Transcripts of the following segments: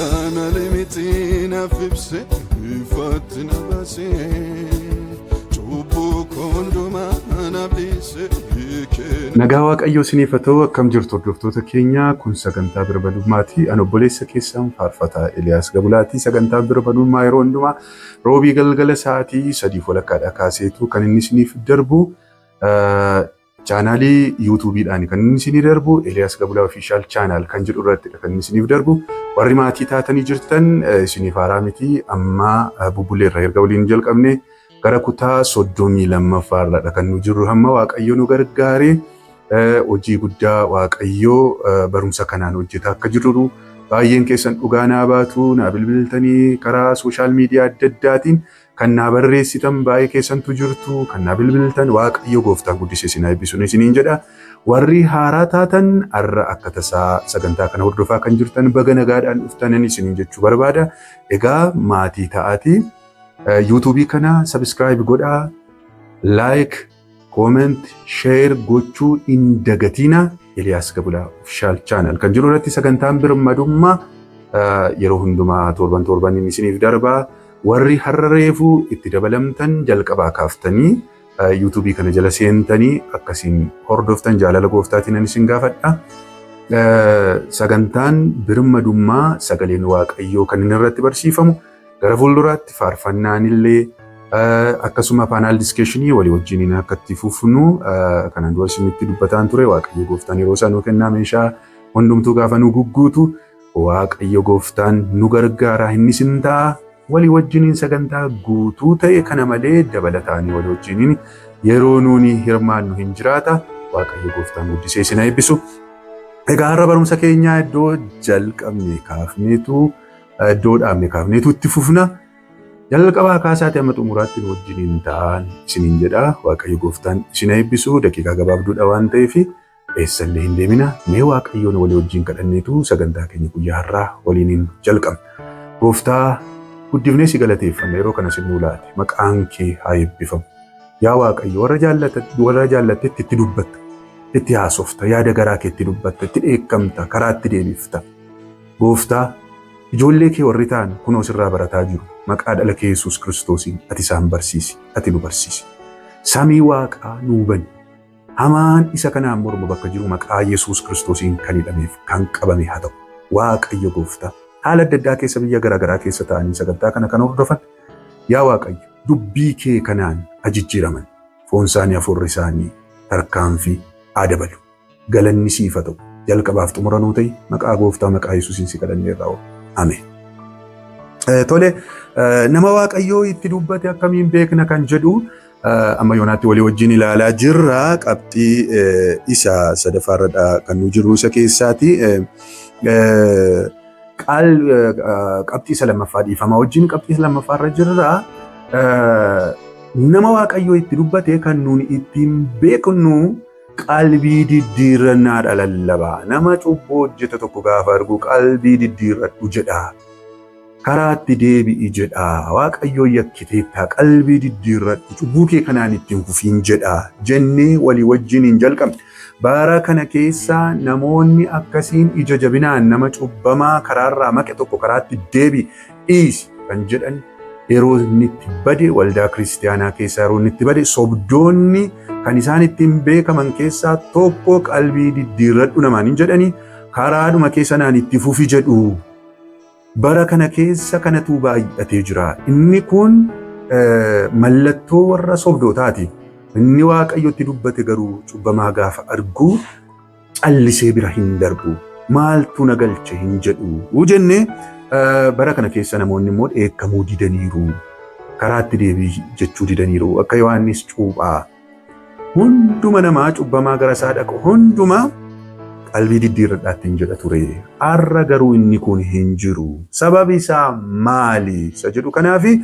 Akka miti naaf ibse ifaatti na baase cubbuu koo hundumaa naaf dhiise. Nagaa Waaqayyoo isiniif haa ta'u. Akkam jirtu hordoftoota keenya? Kun sagantaa birmadummaati. Ani obboleessa keessan faarfataa Eliyaas Gabulaati. Sagantaan birmadummaa yeroo hundumaa roobii galgala sa'aatii 3:30dhaa kaaseetu kan inni isiniif darbu. Chaanaalii yuutuubiidhaan kan inni isinii darbu, Eliyaas Gabulaa Official Channel kan jedhu irrattidha kan inni isiniif darbu. Warri maatii taatanii jirtan isiniif haaraa miti. Amma bubbuleerra erga waliin jalqabne gara kutaa 32ffaa irradha kan nu jirru. Hamma Waaqayyo nu gargaaree hojii guddaa Waaqayyoo barumsa kanaan hojjetaa akka jirru baay'een keessan dhugaa naa baatu, naa bilbiltanii, karaa social media adda addaatiin kan naa barreessitan baay'ee keessantu jirtu, kan naa bilbiltan. Waaqayyo gooftaan guddisee isin haa eebbisu isiniin jedha. Warri haaraa taatan, har'a akka tasaa sagantaa kana hordofaa kan jirtan, baga nagaadhaan dhuftanan isiniin jechuu barbaada. Egaa maatii ta'aatii yuutuubii kana subscribe godhaa, like, comment, share gochuu hin dagatina. Eliyaas Gabulaa Official Channel kan jiru irratti sagantaan birmadummaa yeroo hundumaa torban torbaniin isiniif darbaa. Warri har'a reefuu itti dabalamtan jalqabaa kaaftanii yuutuubii kana jala seentanii akkasiin hordoftan jaalala gooftaatiin ani isin gaafadha. Sagantaan birmadummaa sagaleen Waaqayyoo kan inni irratti barsiifamu, gara fuulduraatti faarfannaan illee akkasuma panel discussionii walii wajjiniin akka itti fufnu kanaan dura isinitti dubbataan ture. Waaqayyo gooftaan yeroo isaa nuu kennaa, meeshaa hundumtuu gaafa nu gugguutu Waaqayyo gooftaan nu gargaara, inni sin ta'a. Walii wajjiniin sagantaa guutuu ta'e kana malee dabalataanii walii wajjiniin yeroo nuuni hirmaannu hin jiraata. Waaqayyo gooftaan guddisee isin haa eebbisu. Egaa har'a barumsa keenyaa iddoo jalqabne kaafneetu, iddoo dhaabne kaafneetu itti fufna. Jalqabaa kaasaati amma xumuraatti nu wajjiniin ta'an isiniin jedha. Waaqayyo gooftaan isin haa eebbisu. Daqiiqaa gabaabduudha waan ta'eef eessallee hin deemina. Mee Waaqayyoon walii wajjin kadhanneetu sagantaa keenya guyyaa har'aa waliin jalqabna. Gooftaa, guddifnee si galateeffanna. Yeroo kana sin nuu laate, maqaan kee haa eebbifamu. Yaa Waaqayyo, warra jaallattetti itti dubbatta. Itti haasofta, yaada garaa kee itti dubbatta, itti dheekkamta, karaatti deebifta. Gooftaa, ijoollee kee warri ta'an kunoo sirraa barataa jiru. Maqaa dhala kee Yesuus Kiristoosiin ati isaan barsiisi, ati nu barsiisi. Samii waaqaa nuu bani. Hamaan isa kanaan mormu bakka jiru maqaa Yesuus Kiristoosiin kan hidhameef kan qabame haa ta'u. Waaqayyo gooftaa, haala adda addaa keessa, biyya garaagaraa keessa ta'anii sagantaa kana kan hordofan, yaa Waaqayyo, dubbii kee kanaan ajijjiiraman, foon isaanii, hafuurri isaanii tarkaanfii haa dabalu. Galanni siif haa ta'u. Jalqabaaf xumura nuu ta'i. Maqaa gooftaa, maqaa Yesuusiin si kadhanneerraa. Ameen. Tole, nama Waaqayyoo itti dubbate akkamiin beekna kan jedhu amma yoonaatti walii wajjin ilaalaa jirra. Qabxii isa sadaffaarradha kan nu jirru isa keessaati. Qabxii isa lammaffaa, dhiifamaa wajjin, qabxii isa lammaffaarra jirra. Nama Waaqayyoo itti dubbate kan nuuni ittiin beeknu qalbii diddiirrannaadha lallabaa. Nama cubbuu hojjete tokko gaafa argu qalbii diddiirradhu jedha. Karaatti deebi'i jedha. Waaqayyoon yakkiteettaa, qalbii diddiirradhu, cubbuu kee kanaan ittiin fufiin jedha jennee walii wajjin hin jalqabne. Bara kana keessa namoonni akkasiin ija jabinaan nama cubbamaa karaarraa maqe tokko karaatti deebi'i, dhiisi kan jedhan yeroo inni itti bade, waldaa kiristiyaanaa keessaa yeroo inni itti bade, sobdoonni kan isaan ittiin beekaman keessaa tokko qalbii diddiirradhu namaan hin jedhani, karaadhuma keessa naan itti fufi jedhu. Bara kana keessa kanatu baay'atee jira. Inni kun mallattoo warra sobdootaati. Inni Waaqayyotti dubbate garuu cubbamaa gaafa argu callisee bira hin darbu. Maaltu na galche hin jedhu jennee, bara kana keessa namoonni immoo dheekkamuu didaniiru. Karaatti deebii jechuu didaniiru. Akka Yohaannis cuuphaa hunduma namaa cubbamaa gara isaa dhaqu hundumaa qalbii diddiirradhaatti hin jedha ture. Har'a garuu inni kun hin jiru. Sababi isaa maali? Isa jedhu kanaafi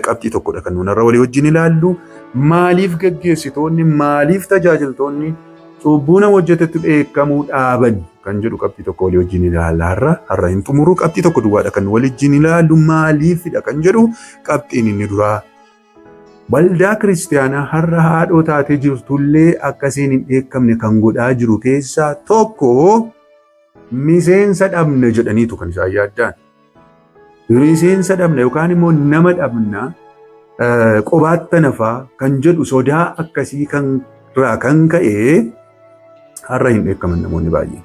qabxii tokkodha kan nuun har'a walii wajjin ilaallu. Maaliif gaggeessitoonni, maaliif tajaajiltoonni cubbuu nama hojjetetti dheekkamuu dhaaban kan jedhu qabxii tokko walii wajjin ilaalla har'a. Har'a hin xumuru, qabxii tokko duwwaadha kan walii wajjin ilaallu. Maaliifidha kan jedhu qabxiin inni duraa, waldaa kiristiyaanaa har'a haadhoo taatee jirtullee akkasiin hin dheekkamne kan godhaa jiru keessaa tokko miseensa dhabne jedhaniitu kan isaan yaaddaan. Miseensa dhabna yookaan immoo nama dhabna qobaatti nafaa kan jedhu sodaa akkasii kan irraa kan ka'e har'a hin dheekkaman namoonni baay'een.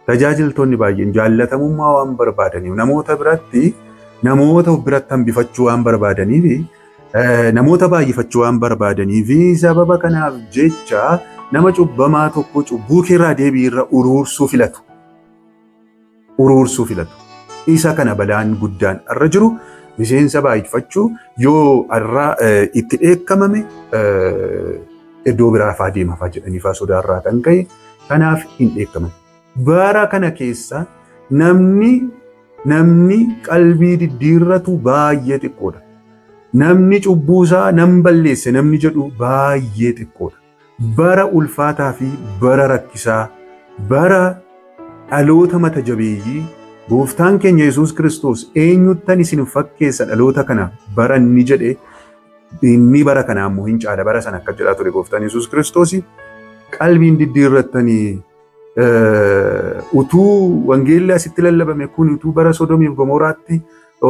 Tajaajiltoonni baay'een jaallatamummaa waan barbaadaniif namoota biratti namoota of biratti hambifachuu waan barbaadaniif namoota baay'ifachuu waan barbaadaniif sababa kanaaf jecha nama cubbamaa tokko cubbuu keerraa deebii irra uruursuu filatu. Uruursuu filatu. Isa kana balaan guddaan irra jiru miseensa baay'ifachuu yoo irraa itti dheekkamame iddoo biraa faa deema faa jedhanii faa sodaarraa kan ka'e kanaaf hin dheekkaman. Bara kana keessa namni qalbii diddiirratu baay'ee xiqqoodha. Namni cubbuusaa nan balleesse namni jedhu baay'ee xiqqoodha. Bara ulfaataa fi bara rakkisaa, bara dhaloota mata jabeeyyii gooftaan keenya Yesuus Kiristoos eenyuttan isin fakkeessa dhaloota kana bara inni jedhe inni bara kana ammoo hin caala bara sana akka jedhaa ture gooftaan Yesuus Kiristoos qalbiin diddiirrattanii utuu wangeelli asitti lallabame kun utuu bara Sodomiif Gomoraatti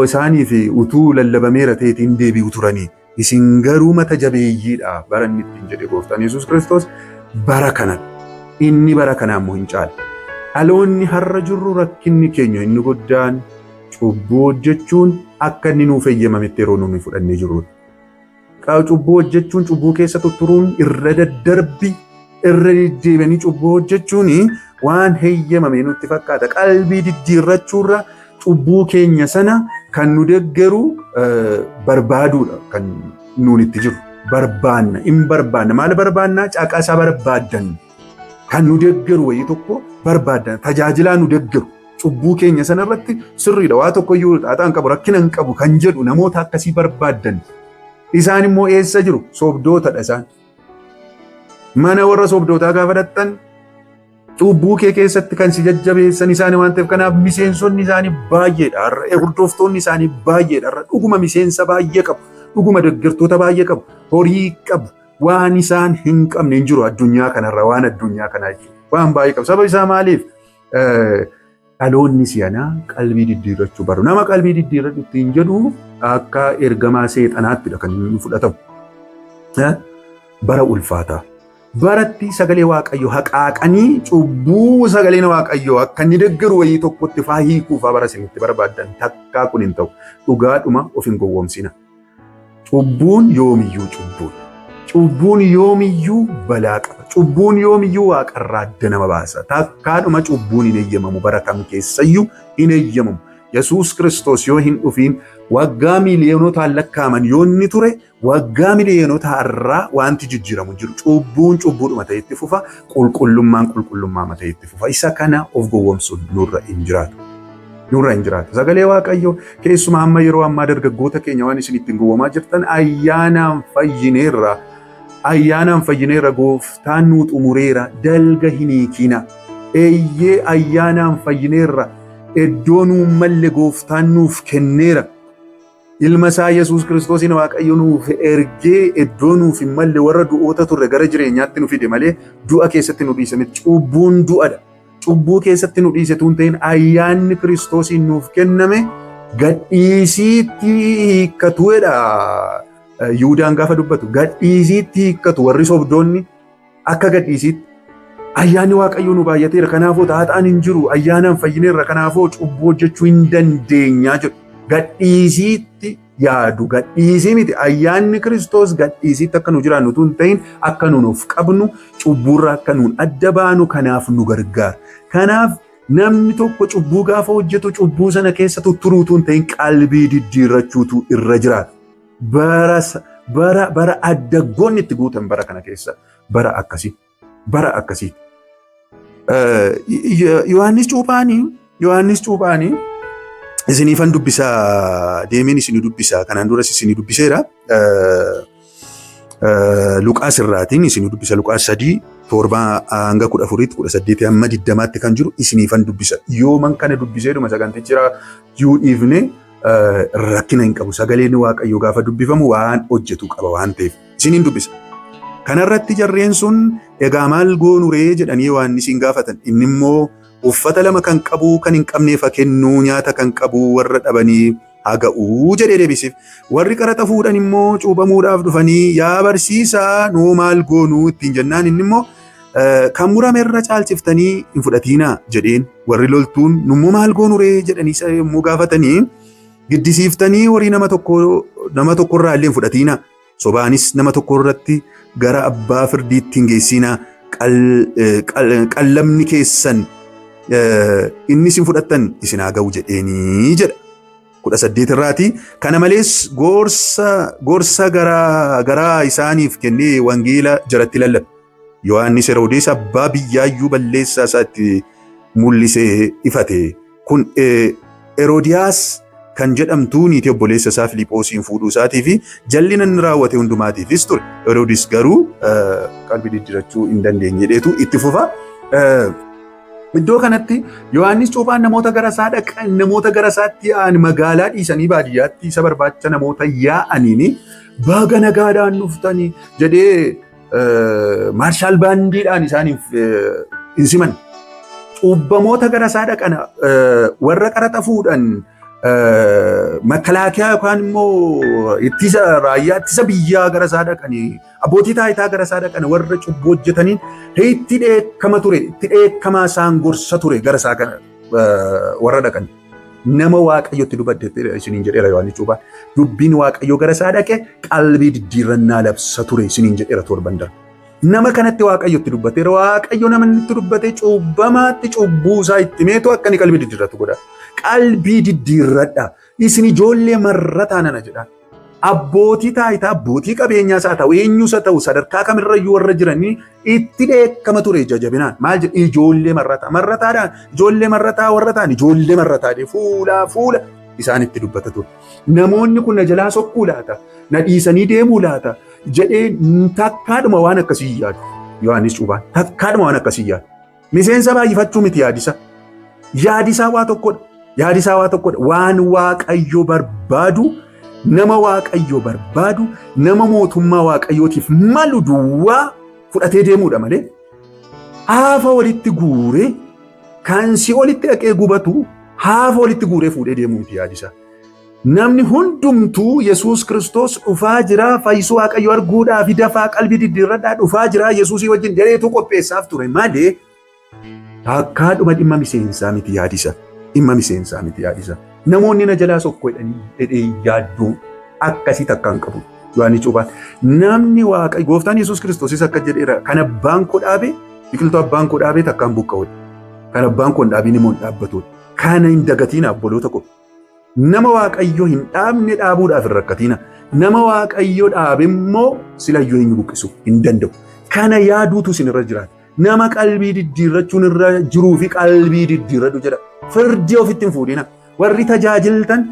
isaaniif utuu lallabameera ta'eetiin deebi'u turanii isin garuu mata jabeeyyiidha bara inni ittiin jedhe gooftaan Yesuus Kiristoos bara kana inni bara kana ammoo hin caala. Dhaloonni har'a jirru rakkinni keenya inni guddaan cubbuu hojjechuun akka inni nuuf eeyyamametti yeroo nuyi fudhannee jirrudha. Cubbuu hojjechuun cubbuu keessa tutturuun irra daddarbi irra deddeebi'anii cubbuu hojjechuun waan heeyyamame nutti fakkaata. Qalbii diddiirrachuurra cubbuu keenya sana kan nu deeggaru barbaaduudha kan nuun itti jiru. Barbaanna, hin barbaanna. Maal barbaanna? Caqasa barbaaddan. Kan nu deeggaru wayii tokko barbaaddan. Tajaajilaa nu deeggaru. Cubbuu keenya sana irratti sirriidha. Waa tokko iyyuu xaaxaa hin qabu, rakkina hin qabu kan jedhu namoota akkasii barbaaddan. Isaan immoo eessa jiru? Sobdootadha isaan. Mana warra sobdootaa gaafa dhaqxan cubbuu kee keessatti kan si jajjabeessan isaanii waan ta'eef kanaaf miseensonni isaanii baay'eedha. Har'a hordoftoonni isaanii baay'eedha. Har'a dhuguma miseensa baay'ee qabu. Dhuguma deeggartoota baay'ee qabu. Horii qabu. Waan isaan hin qabne hin jiru addunyaa kanarra waan addunyaa kanaa jechuudha. Waan baay'ee qabu. Sababa isaa maaliif? Dhaloonni si'anaa qalbii diddiirrachuu baru. Nama qalbii diddiirradhu ittiin jedhu akka ergamaa seexanaattidha kan inni fudhatamu. Bara ulfaataa. Baratti sagalee Waaqayyoo haqaaqanii cubbuu sagaleen Waaqayyoo akka inni deeggaru wayii tokkotti faa hiikuufaa bara isinitti barbaaddan takkaa kun hin ta'u. Dhugaadhuma of hin gowwoomsina. Cubbuun yoomiyyuu cubbuudha. Cubbuun yoomiyyuu balaa qaba. Cubbuun yoomiyyuu waaqarraa adda nama baasa. Takkaadhuma cubbuun hin eeyyamamu bara kam keessayyuu hin eeyyamamu. Yesuus Kiristoos yoo hin dhufiin waggaa miiliyonotaan lakkaa'aman yoo inni ture waggaa miliyoonota har'aa wanti jijjiiramu jiru. Cubbuun cubbuudhuma ta'e itti fufa. Qulqullummaan qulqullummaa ta'e itti fufa. Isa kana of gowwoomsuun nurra hin jiraatu. Nurra hin jiraatu. Sagalee Waaqayyoo keessumaa amma yeroo ammaa dargaggoota keenya waan isin ittiin gowwoomaa jirtan ayyaanaan fayyineerra. Ayyaanaan fayyineerra gooftaan nuu xumureera dalga hin hiikina. Eeyyee ayyaanaan fayyineerra. Iddoo nuun malle gooftaan nuuf kenneera. Ilma isaa Yesuus Kiristoosiin Waaqayyo nuuf ergee iddoo nuuf hin malle warra du'oota turre gara jireenyaatti nu fide malee du'a keessatti nu dhiise miti. Cubbuun du'adha. Cubbuu keessatti nu dhiise tun ta'in ayyaanni Kiristoosiin nuuf kenname gadhiisiitti hiikkatuudha. Yihuudaan gaafa dubbatu gadhiisiitti hiikkatu warri sobdoonni akka gadhiisiitti. Ayyaanni Waaqayyoo nu baay'ateera kanaafuu xaaxaan hin jiru ayyaanaan fayyineerra kanaafuu cubbuu hojjechuu hin dandeenyaa jedhu. Gadhiisiitti yaadu gadhiisii miti ayyaanni Kiristoos gadhiisiitti akka nu jiraannu utuu hin ta'in akka nuun of qabnu cubbuurraa akka nuun adda baanu kanaaf nu gargaara. Kanaaf namni tokko cubbuu gaafa hojjetu cubbuu sana keessa tutturuu utuu hin ta'in qalbii diddiirrachuutu irra jiraata. Bara bara bara addaggoonni itti guutan bara kana keessa bara akkasii bara akkasii. Yohaannis Cuuphaanii isiniifan dubbisaa deemeen isinii dubbisaa kanaan duras isinii dubbiseera. Luqaas irraatiin isinii dubbisa Luqaas 3:7 hanga 14tti 18 hamma 20tti kan jiru isiniifan dubbisa. Yooman kana dubbiseedhuma sagantichi yuu dhiifne rakkina hin qabu. Sagaleen Waaqayyoo gaafa dubbifamu waan hojjetu qaba waan ta'eef isiniin dubbisa. Kanarratti jarreen sun egaa maal goonu ree jedhanii waan isin gaafatan. Inni immoo uffata lama kan qabu kan hin qabneef haa kennu, nyaata kan qabu warra dhabanii haa ga'uu jedhee deebisiif. Warri qaraxa fuudhan immoo cuuphamuudhaaf dhufanii yaa barsiisaa nuu maal goonuu ittiin jennaan inni immoo kan murame irra caalchiftanii hin fudhatiinaa jedheen. Warri loltuun nummoo maal goonu ree jedhanii isa yommuu gaafatanii giddisiiftanii horii nama tokko nama tokkorraa illee hin fudhatiinaa. Sobaanis nama tokko irratti gara abbaa firdiitti hin geessinaa. Qallamni keessan inni isin fudhattan isin haa ga'u jedheenii jedha. 18 irraati. Kana malees gorsa garaa garaa isaaniif kennee wangeela jaratti lallabe. Yohaannis Heroodis abbaa biyyaayyuu balleessaa isaa itti mul'isee ifate. Kun Heroodiyaas kan jedhamtu niitii obboleessa isaa Filiiphoosiin fuudhuu isaatii fi jal'ina inni raawwate hundumaatiifis ture. Heroodis garuu qalbii diddirachuu hin dandeenye jedheetu itti fufa. Iddoo kanatti Yohaannis Cuuphaan namoota gara isaa dhaqan, namoota gara isaatti yaa'an, magaalaa dhiisanii baadiyyaatti isa barbaacha namoota yaa'aniin baga nagaadhaan dhuftanii jedhee maarshaal baandiidhaan isaaniif hin siman. Cuubbamoota gara isaa dhaqan, warra qaraxa fuudhan, makalaakiyaa yookaan immoo ittisa raayyaa ittisa biyyaa gara isaa dhaqanii, abbootii taayitaa gara isaa dhaqan, warra cubbuu hojjetaniin itti dheekkama ture, itti dheekkamaa isaan gorsa ture gara isaa kana warra dhaqan. Nama Waaqayyotti dubbate isiniin jedheera Yohaannis Cuuphaan. Dubbiin Waaqayyoo gara isaa dhaqe qalbii diddiirrannaa labsa ture isiniin jedheera torban darbe. Nama kanatti Waaqayyotti dubbateera. Waaqayyo nama inni itti dubbate cuubbamaatti cubbuu isaa itti meetu akka inni qalbii diddiirratu godha. Qalbii diddiirradha. Isin ijoollee marrataa nana jedha. Abbootii taayitaa, abbootii qabeenyaa isaa ta'u, eenyus haa ta'u, sadarkaa kamirrayyuu warra jiranii itti dheekkama ture ija jabinaan. Maal jedhu? Ijoollee marrataa. Marrataadhaan ijoollee marrataa warra ta'an ijoollee marrataa jedhee fuulaa fuula isaanitti dubbata ture. Namoonni kun na jalaa sokkuu laata? Na dhiisanii deemuu laata? Jedhee takkaadhuma waan akkasii yaadu. Yohaannis Cuuphaan takkaadhuma waan akkasii yaadu. Miseensa baay'ifachuu miti yaadisa. Yaadisaa waa tokkodha. Yaadisaa waa tokkodha. Waan Waaqayyo barbaadu, nama Waaqayyo barbaadu, nama mootummaa Waaqayyootiif malu duwwaa fudhatee deemuudha malee haafa walitti guuree kan si olitti dhaqee gubatu haafa walitti guuree fuudhee deemuu miti yaadisaa. Namni hundumtuu Yesuus Kiristoos dhufaa jira, fayyisuu Waaqayyo arguudhaaf dafaa qalbii diddiirradhaa, dhufaa jira Yesuusii wajjin jedheetu qopheessaaf ture malee takkaadhuma dhimma miseensaa miti yaadisa. Dhimma miseensaa miti yaadisa. Namoonni na jalaa sokkoo jedhanii jedhee yaadduu akkasii takka hin qabu. Yohaannis Cuuphaan namni Waaqayyo gooftaan Yesuus Kiristoosis akka jedheera, kan abbaan koo dhaabe, biqiltuu abbaan koo dhaabe takkaan buqqa'udha. Kan abbaan koo hin dhaabiin immoo hin dhaabbatudha. Kana hin dagatiin, obboloota koo. Nama Waaqayyo hin dhaabne dhaabuudhaaf hin rakkatiina. Nama Waaqayyo dhaabe immoo silayyuu eenyu buqqisuu hin danda'u. Kana yaaduutu isin irra jiraata. Nama qalbii diddiirrachuun irra jiruu fi qalbii diddiirradhu jedha. Firdii ofitti hin fuudhina. Warri tajaajiltan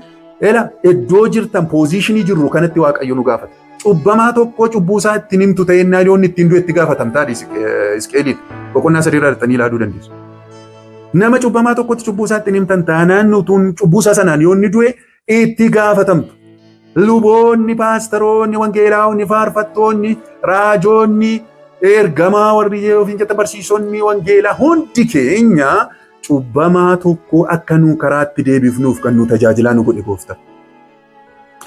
ela iddoo jirtan position jirru kanatti Waaqayyo nu gaafata. Cubbamaa tokko cubbuu isaa ittiin himtu ta'ennaa yoonni ittiin du'e itti gaafatamtaa Hisqeeliin boqonnaa 3 irraa dhaqxanii ilaaluu dandeessu. Nama cubbamaa tokkotti cubbuu isaa ittiin himtan taanaan utuun cubbuu isaa sanaan yoonni du'e itti gaafatamtu. Luboonni, paastaroonni, wangeelaawonni, faarfattoonni, raajoonni, ergamaa warri ofiin jetta barsiisonni wangeelaa hundi keenya cubbamaa tokko akka nu karaatti deebifnuuf kan nu tajaajilaa nu godhe gooftaa.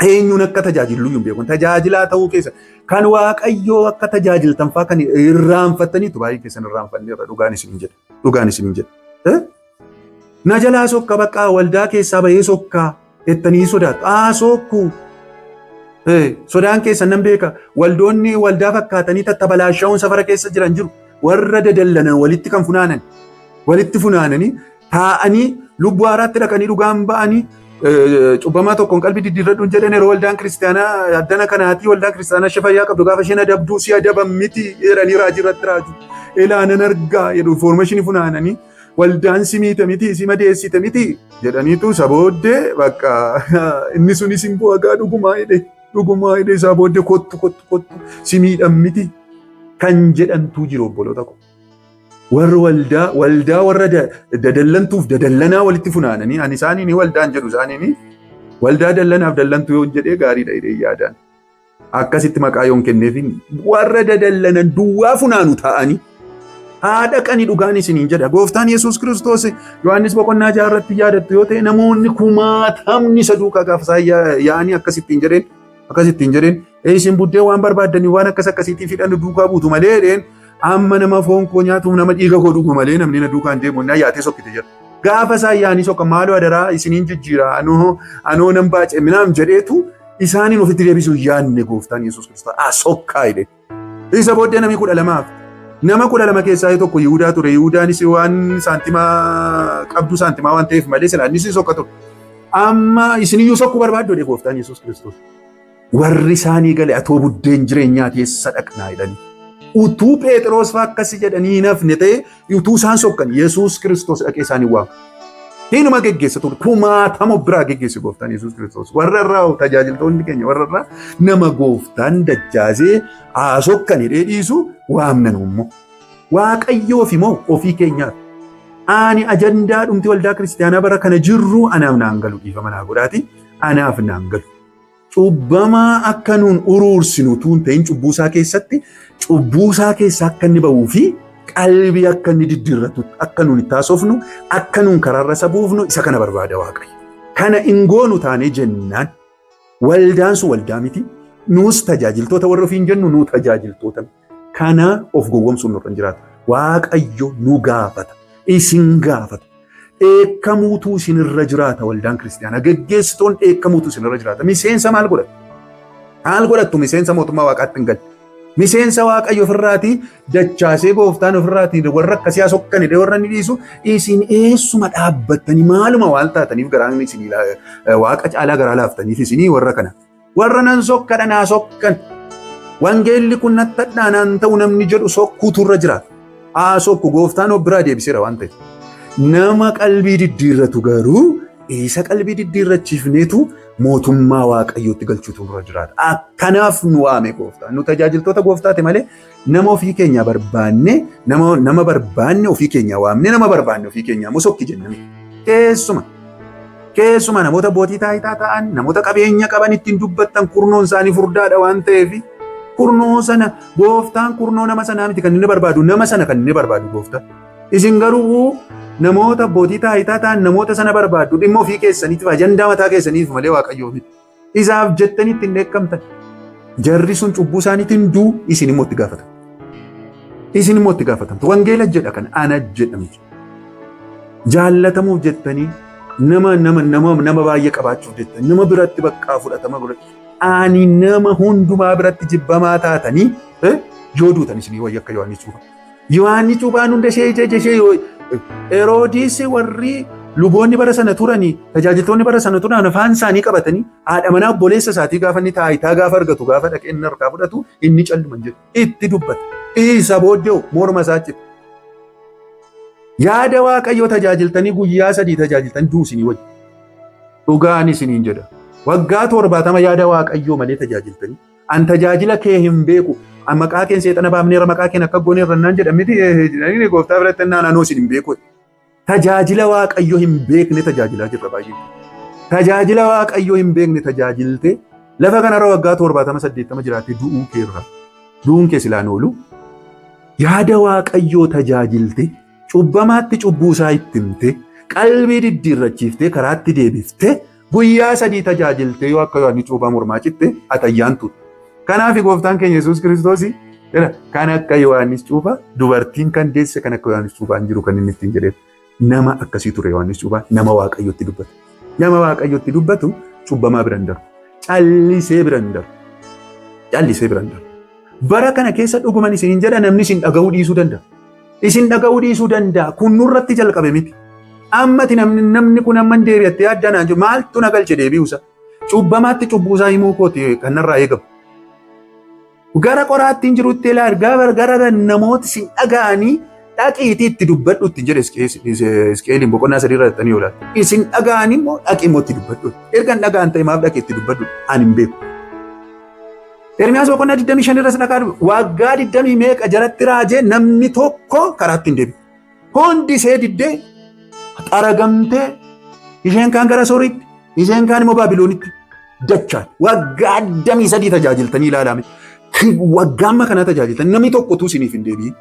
Eenyuun akka tajaajillu hin beeku. Tajaajilaa ta'uu keessa kan Waaqayyoo akka tajaajiltan fa'aa kan irraanfattaniitu baay'ee keessan irraanfanneerra, dhugaan isin jedha. Dhugaan isin jedha. Na jalaa sokka, baqqaa waldaa keessaa bahee sokkaa jettanii sodaattu. Aa sokku. Sodaan keessan nan beeka. Waldoonni waldaa fakkaatanii tattabalaashaa'uun safara keessa jiran jiru. Warra dadallanan walitti kan funaanan. Walitti funaananii taa'anii lubbuu haaraatti dhaqanii dhugaan ba'anii cubbamaa tokkoon qalbii diddiirradhuun jedhan yeroo waldaan kiristaanaa addana kanaatii waldaan kiristaanaa ishee fayyaa qabdu gaafa isheen adabduu si adaban miti jedhanii raajii irratti raaju. Ilaanan argaa jedhu, information funaananii waldaan si miite miti, si madeessite miti jedhaniitu isa booddee bakka inni sunis hin bu'agaa dhugumaa jedhe, dhugumaa jedhe, isaa booddee kottu kottu kottu si miidhan miti kan jedhantu jiru, obboloota koo. Warra waldaa warra dadallantuuf dadallanaa walitti funaananii, ani isaaniin waldaan jedhu, isaaniin waldaa dallanaaf dallantuu yoon jedhee gaariidha jedhee yaadaan. Akkasitti maqaa yoon kenneefin warra dadallanan duwwaa funaanu ta'anii Haa dhaqani dhugaan isiniin jedha. Gooftaan Yesuus Kiristoos Yohaannis boqonnaa 6 irratti yaadattu yoo ta'e namoonni kumaatamni isa duukaa gaafa isaan yaa'anii akkasittiin jedheen akkasittiin jedheen isin buddeen waan barbaaddanii waan akkas akkasiitii fidhan duukaa buutu malee jedheen amma nama foon koo nyaatuuf nama dhiiga koo dhugu malee namni na duukaa hin deemu na yaatee sokkite jedha. Gaafa isaan yaa'anii sokka maaloo adaraa isiniin jijjiira anoo nan baace minaam jedheetu isaaniin ofitti deebisuu yaadne gooftaan Yesuus Kiristoos sokkaa jedhe. Isa booddee namni 12 nama 12 keessaa tokko Yihudaa ture. Yihudaanis waan saantimaa qabdu saantimaa waan ta'eef malee silaa innis sokka ture. Amma isiniyyuu sokkuu barbaaddu jedhe gooftaan Yesuus Kiristoos. Warri isaanii gale atoo buddeen jireenyaa keessa dhaqnaa jedhanii. Utuu Phexros fa'aa akkasi jedhanii hin hafne ta'e utuu isaan sokkan Yesuus Kiristoos dhaqee isaanii waama. Hinuma geggeessa ture. Kumaatama biraa geggeesse gooftaan Yesuus Kiristoos. Warra irraa tajaajiltoonni keenya warra irraa nama gooftaan dachaasee haasokkan hidhee dhiisu waamnan immoo. Waaqayyoof immoo ofii keenyaaf. Ani ajandaa dhumti waldaa kiristaanaa bara kana jirru anaaf naan galu dhiifama naa godhaati. Anaaf naan galu. Cubbamaa akka nuun uruursinu utuu hin ta'in cubbuu isaa keessatti cubbuu isaa keessa akka inni ba'uu fi qalbii akka inni diddiirratu akka nuun itti haasofnu akka nuun karaarra isa buufnu isa kana barbaada Waaqayyo. Kana hin goonu taanee jennaan waldaan sun waldaa miti. Nuus tajaajiltoota warra ofiin jennu nuu tajaajiltoota miti. Kana of gowwomsuun nurra hin jiraatu. Waaqayyo nu gaafata. Isin gaafata. Dheekkamuutu isinirra jiraata waldaan kiristiyaanaa. Geggeessitoon dheekkamuutu isinirra jiraata. Miseensa maal godhattu? Maal godhattu miseensa mootummaa waaqaatti hin galle? Miseensa waaqayyo ofirraatii dachaasee gooftaan ofirraatii warra akkasii asokkan hidhee warra inni dhiisu isin eessuma dhaabbattanii maaluma waan taataniif garaan isinii waaqa caalaa garaa laaftaniif isinii warra kana. Warra nan sokkadha naa sokkan. Wangeelli kun nattadhaa naan ta'u namni jedhu sokkuutu irra jiraata. Haa sokku gooftaan of biraa deebiseera waan ta'eef. Nama qalbii diddiirratu garuu isa qalbii diddiirrachiifneetu mootummaa waaqayyootti galchuutu nurra jiraata. Akkanaaf nu waame gooftaan. Nu tajaajiltoota gooftaati malee nama ofii keenyaa barbaanne nama barbaanne ofii keenyaa waamne nama barbaanne ofii keenyaa immoo sokki jenna miti. Keessuma keessuma namoota abbootii taayitaa ta'an namoota qabeenya qaban ittiin dubbattan kurnoon isaanii furdaadha waan ta'eef kurnoo sana gooftaan kurnoo nama sanaa miti kan inni barbaadu nama sana kan inni barbaadu gooftaan. Isin garuu namoota abbootii taayitaa ta'an namoota sana barbaaddu dhimma ofii keessaniitiif ajandaa mataa keessaniif malee waaqayyoof miti. Isaaf jettanii ittiin dheekkamtan. Jarri sun cubbuu isaaniitiin du'u isin immoo itti gaafatamtu. Isin immoo itti gaafatamtu. Wangeela jedha kan ana jedha miti. Jaallatamuuf jettanii nama nama nama nama baay'ee qabaachuuf jettanii nama biratti baqqaa fudhatama godhatu. Ani nama hundumaa biratti jibbamaa taatanii yoo duutan isinii wayya akka Yohaannis Cuuphaa. Yohaannis Cuuphaan hunda ishee ija ija ishee Heroodis warri luboonni bara sana turanii tajaajiltoonni bara sana turan afaan isaanii qabatanii haadha manaa obboleessa isaatii gaafa inni taayitaa gaafa argatu gaafa dhaqee inni harkaa fudhatu inni calluma hin jedhu itti dubbata. Isa booddee morma isaa cite. Yaada Waaqayyoo tajaajiltanii guyyaa 3 tajaajiltanii du'u isinii wajji. Dhugaan isiniin jedha. Waggaa 70 yaada Waaqayyoo malee tajaajiltanii. An tajaajila kee hin beeku. An maqaa keen seexana baafneera maqaa keen akka gooneerra naan jedhan miti jedhanii gooftaa biratti naan anoo isin hin beeku. Tajaajila Waaqayyoo hin beekne tajaajilaa jirra baay'ee. Tajaajila Waaqayyoo hin beekne tajaajilte lafa kanarra waggaa 70 80 jiraattee du'uu keerra. Du'uun kee silaan oolu. Yaada Waaqayyoo tajaajilte cubbamaatti cubbuu isaa itti himte qalbii diddiirrachiiftee karaatti deebiftee guyyaa 3 tajaajiltee yoo akka Yohaannis Cuuphaa mormaa citte ati ayyaantuudha. Kanaaf gooftaan keenya Yesuus Kiristoos jedha kan akka Yohaannis Cuuphaa dubartiin kan deesse kan akka Yohaannis Cuuphaa hin jiru kan inni ittiin jedheef nama akkasii ture Yohaannis Cuuphaa nama Waaqayyotti dubbatu. Nama Waaqayyotti dubbatu cubbamaa bira hin darbu. Callisee bira hin darbu. Callisee bira hin darbu. Bara kana keessa dhuguman isiniin jedha namni isin dhaga'uu dhiisuu danda'a. Isin dhaga'uu dhiisuu danda'a. Kun nurratti jalqabe miti. Ammati namni namni kun amman deebi'attee yaaddaa naan jiru maaltu na galche deebi'uusa. Cubbamaatti cubbuusaa himuu kooti kan narraa eegamu. Gara qoraattiin jirutti ilaali gara gara namooti sin dhaga'anii dhaqiitii itti dubbadhu ittiin jedhe Hisqi'eeliin boqonnaa 3 irra dhaqxanii yoo ilaalte. Isin dhaga'anii immoo dhaqii immoo itti dubbadhu. Erga hin dhaga'an ta'e maaf dhaqee itti dubbadhu ani hin beeku. Ermiyaas boqonnaa 25 irras dhaqaa dhufe. Waggaa 20 meeqa jalatti raajee namni tokko karaatti hin deebi'u. Hundi ishee diddee xaragamtee isheen kaan gara Sooriitti isheen kaan immoo Baabiloonitti dachaan waggaa 23 tajaajiltanii ilaalame. Waggaa amma kanaa tajaajiltan namni tokko utuu isiniif hin deebi'in.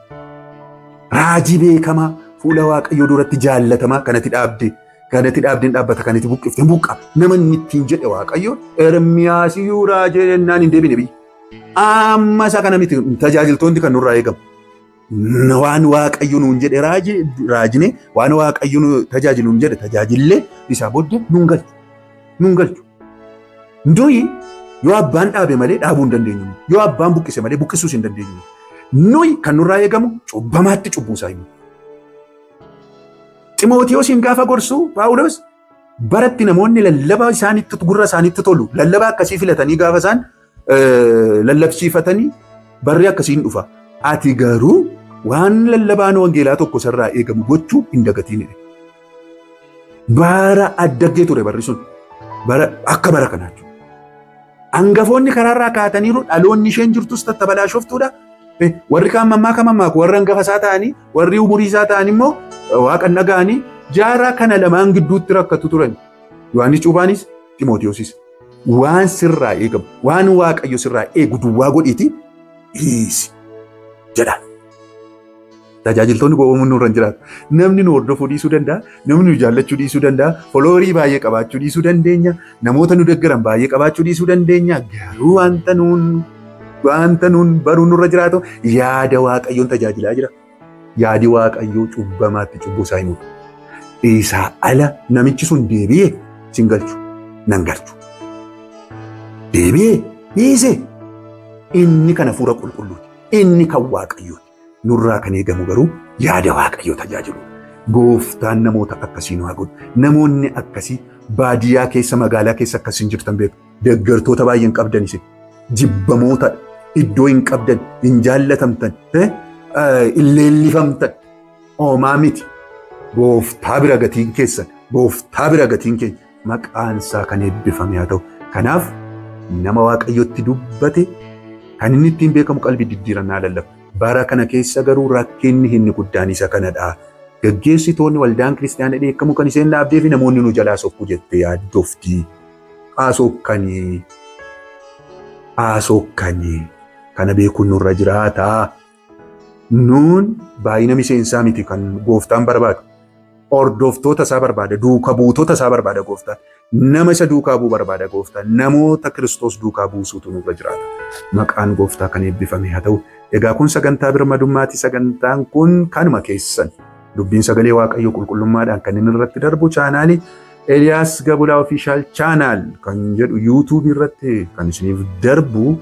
Raajii beekamaa fuula Waaqayyoo duratti jaallatamaa kanatti dhaabde. Kanatti dhaabdeen dhaabbata kanatti buqqifte buqqa. Nama inni ittiin jedhe Waaqayyo Ermiyaas iyyuu raajii jennaan hin deebine biyya. Amma isa kana miti tajaajiltoonni kan nurraa eegamu. Waan Waaqayyo nuun jedhe raajine waan Waaqayyo nu tajaajilu nuun jedhe tajaajillee isaa booddee nuun galchu. Nuun galchu. Nuyi yoo abbaan dhaabe malee dhaabuu hin dandeenyu. Yoo abbaan buqqise malee buqqisuus hin dandeenyu. Nuyi kan nurraa eegamu cubbamaatti cubbuu isaa himu. Ximootiyoosiin gaafa gorsu Phaawulos baratti namoonni lallabaa isaanitti gurra isaanitti tolu lallabaa akkasii filatanii gaafa isaan lallabsiifatanii barri akkasiin dhufa. Ati garuu waan lallabaan wangeelaa tokko sirraa eegamu gochuu hin dagatiin jedhe. Bara addaggee ture barri sun. Bara akka bara kanaa jechuudha. Hangafoonni karaarraa kaataniiru dhaloonni isheen jirtus tattabalaashoftuudha. Warri kaan mammaaka mammaaku warri hangafa isaa ta'anii warri umurii isaa ta'an immoo waaqa dhaga'anii jaarraa kana lamaan gidduutti rakkatu turan. Yohaannis Cuuphaanis Ximootiyoosis. Waan sirraa eegamu waan Waaqayyo sirraa eegu duwwaa godhiiti dhiisi jedha. Tajaajiltoonni gowwoomuun nurra hin jiraatu. Namni nu hordofuu dhiisuu danda'a, namni nu jaallachuu dhiisuu danda'a, followerii baay'ee qabaachuu dhiisuu dandeenya, namoota nu deeggaran baay'ee qabaachuu dhiisuu dandeenya. Garuu wanta nuun baruun nurra jiraatu yaada Waaqayyoon tajaajilaa jira. Yaadi Waaqayyoo cubbamaatti cubbuu isaa himuudha. Isaa ala namichi sun deebi'ee sin galchu nan galchu. Deebi'ee dhiise inni kan hafuura qulqulluuti. Inni kan Waaqayyooti. Nurraa kan eegamu garuu yaada Waaqayyoo tajaajilu. Gooftaan namoota akkasii nu haa godhu. Namoonni akkasii baadiyyaa keessa magaalaa keessa akkasiin jirtan beeku. Deeggartoota baay'ee hin qabdan isin. Jibbamootadha. Iddoo hin qabdan, hin jaallatamtan, hin leellifamtan. Oomaa miti. Gooftaa bira gatiin keessan, gooftaa bira gatiin keenya maqaan isaa kan eebbifame haa ta'u. Kanaaf nama Waaqayyotti dubbate kan inni ittiin beekamu qalbii diddiirannaa lallaba. Bara kana keessa garuu rakkinni inni guddaan isa kanadha. Gaggeessitoonni waldaan kiristaanaa dheekkamu kan isheen dhaabdee fi namoonni nu jalaa sokku jettee yaaddofti. Haasokkanii. Haasokkanii. Kana beekuun nurra jiraata. Nuun baay'ina miseensaa miti kan gooftaan barbaadu. Hordoftoota isaa barbaada. Duuka buutota isaa barbaada gooftaan. Nama isa duukaa bu'u barbaada gooftaan. Namoota Kiristoos duukaa buusuutu nurra jiraata. Maqaan gooftaa kan eebbifame haa ta'u. Egaa kun sagantaa birmadummaati. Sagantaan kun kanuma keessan. Dubbiin sagalee Waaqayyoo qulqullummaadhaan kan inni irratti darbu chaanaalii Eliyaas Gabulaa Official Channel kan jedhu YouTubeii irratti kan isiniif darbu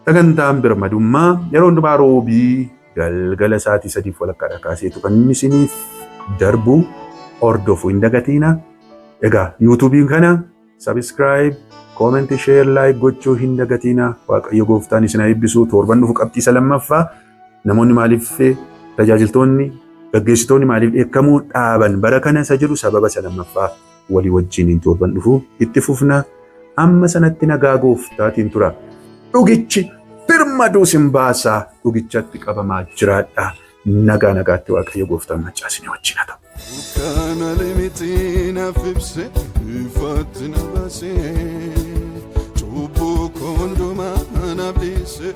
sagantaan birmadummaa yeroo hundumaa roobii galgala sa'aatii 3:30dha kaaseetu kan inni isiniif darbu hordofuu hin dagatiina. Egaa YouTubeiin kana subscribe, comment, share, like gochuu hin dagatiina. Waaqayyo gooftaan isin haa eebbisu. Torban dhufu qabxii isa lammaffaa namoonni maaliif tajaajiltoonni gaggeessitoonni maaliif dheekkamuu dhaaban bara kana isa jedhu sababa isa lammaffaa walii wajjiniin torban dhufu itti fufna. Amma sanatti nagaa gooftaatiin tura. Dhugichi birmaduu sin baasaa dhugichatti qabamaa jiraadha. Nagaa nagaatti Waaqayyo gooftaan maccaa isinii wajjin haa ta'u. Kana limiti naaf ibse ifatti na baase cubbuu koo hundumaa naaf dhiise.